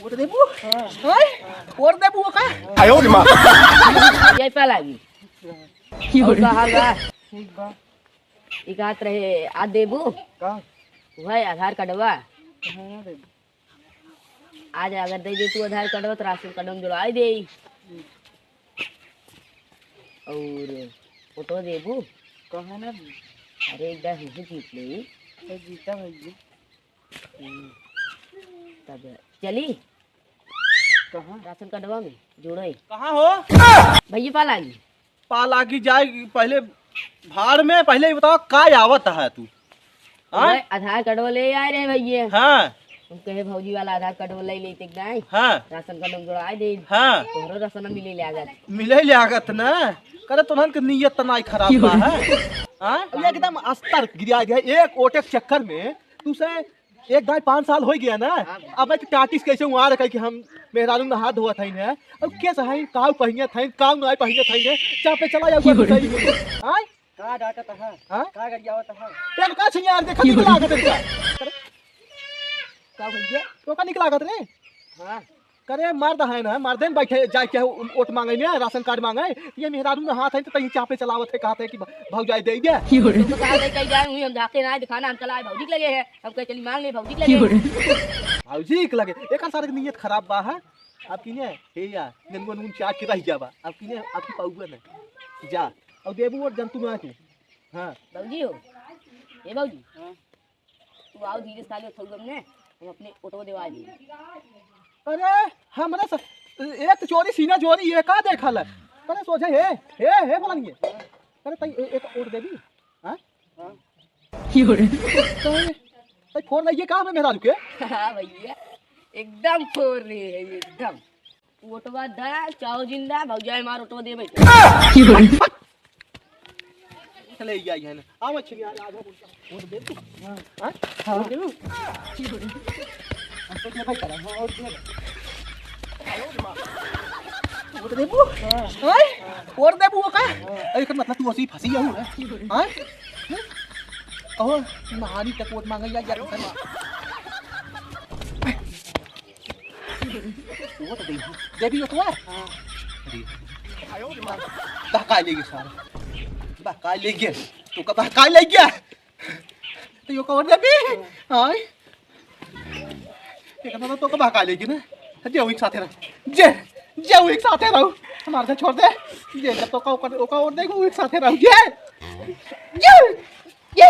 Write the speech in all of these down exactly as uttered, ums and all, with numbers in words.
वोट देबू? हाँ। हैं? वोट देबू का? आयो रे माँ। जय पा लागी। और का हाल बा? ठीक बा। ई कहत रहे, आ देबू? का? वह आधार कार्डवा। कहाँ ना देबू? आज अगर दे दे तू आधार कार्डवा, तो राशन कार्ड में जोड़ाई दे। और फोटो देबू? कहाँ ना देबू? अरे, एक बार हमसे जीत ले। तो जीता भैया। हम्म, तब चली। कहाँ? राशन कार्डवा में जोड़े। कहाँ हो? भैया पा लागी। पा लागी जाए पहले भाड़ में, पहले ये बताओ का आवत है तू? हाँ? अरे, आधार कार्डवा ले आए रहे भैया। हाँ। हम कहे भौजी वाला आधार कार्डवा ले लेते एक दाई। हाँ। राशन कार्ड में जोड़ाए दे। हाँ। तोहरो राशन मिले लागत। मिले लागत ना। करे तोहन के नीयत त नाई खराब बा है। हाँ? अब एकदम अस्तर गिरा गया एक ओटे के चक्कर में। तू से एक दाई पाँच साल हो गया ना। अब मैं टाटिस कैसे हुआ रखा कि हम मेहरारू में हाथ धोवत हई ना। अब कैसे हई, काऊ पहिनियत हई, काऊ नाई पहिनियत हई ना। चापे चला जाऊ बताई। हाँ? का डांटत है? हाँ? का गरियावत है? तेरे का छियार देखा निकला लागत तेरे का। का भैया? तो का निकला लागत रे? हाँ। करे मर्द है ना, मर्दे न बैठे जाए के उ-, वोट मांगे ने, राशन कार्ड मांगे, ये मेहरारू में हाथ है तो तहीं चापे चलावत है, कहत है कि भ-, भौजाई दे दे। तो कहा दे कहीं जाए, वहीं हम जाके ना दिखाना, हम चला आए भौजी के लगे है, हम कहे चली मांग ले भौजी के लगे। भौजी के लगे, एक सारे की नीयत खराब बा है, अब की ने, हे यार, ननगो नून चाट के रह जाबा, अब की ने, अब की पाऊबा ना, जा, अब देबू वोट जनतू ना के, हाँ। भौजी हो, ए भौजी, हाँ। तू आओ धीरे से, खाली उठाऊ हमने, हम अपने ऑटो देवा दी। अरे, हमरा स-, एक तो चोरी, सीना चोरी, ये का देखल है? अरे, सोझे हे, हे, हे, बोला नहीं है। अरे, तई ए-, एक वोट देबी? हाँ? हाँ। की हो रे? तई, तई फोर लइए का हमें मेहरारू के? हाँ भैया, एकदम फोर रहे है, एकदम। वोटवा दा, चाहो जिंदा, भौजाई मार वोटवा दे बैठे। चले, ये आई है ना। आओ, अच्छे, यार, आ जाओ, वोट दे तू। हाँ। हाँ? हाँ। वोट दे तू। हम तो क्या भाई करा? हाँ, वोट दे। वोट देबू? हाँ। हैं? वोट देबू का? हाँ। अरे, एकर मतलब तू असी फंसी जाऊ रे। हैं? हैं? कहो, नहारी तक वोट मांगे या, या वो तो देबी, देबी वो तो है। हाँ। अरे। बहकाए ले गए सारा। बहकाए ले गए। तो का बहकाए ले गया? तो यो का और देबी? हाय। ये कहता तो का बहकाए ले गए ना। जे वो एक साथे रहो। जे, जे वो एक साथे रहो। हमारे से छोड़ दे। जे जब तो का, का और देख, वो एक साथे रहो। जे। जे। जे।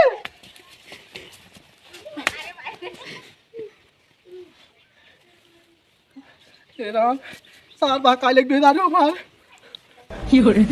हे राम, सार बहकाए ले गए मेहरारू हमार। की हो रे?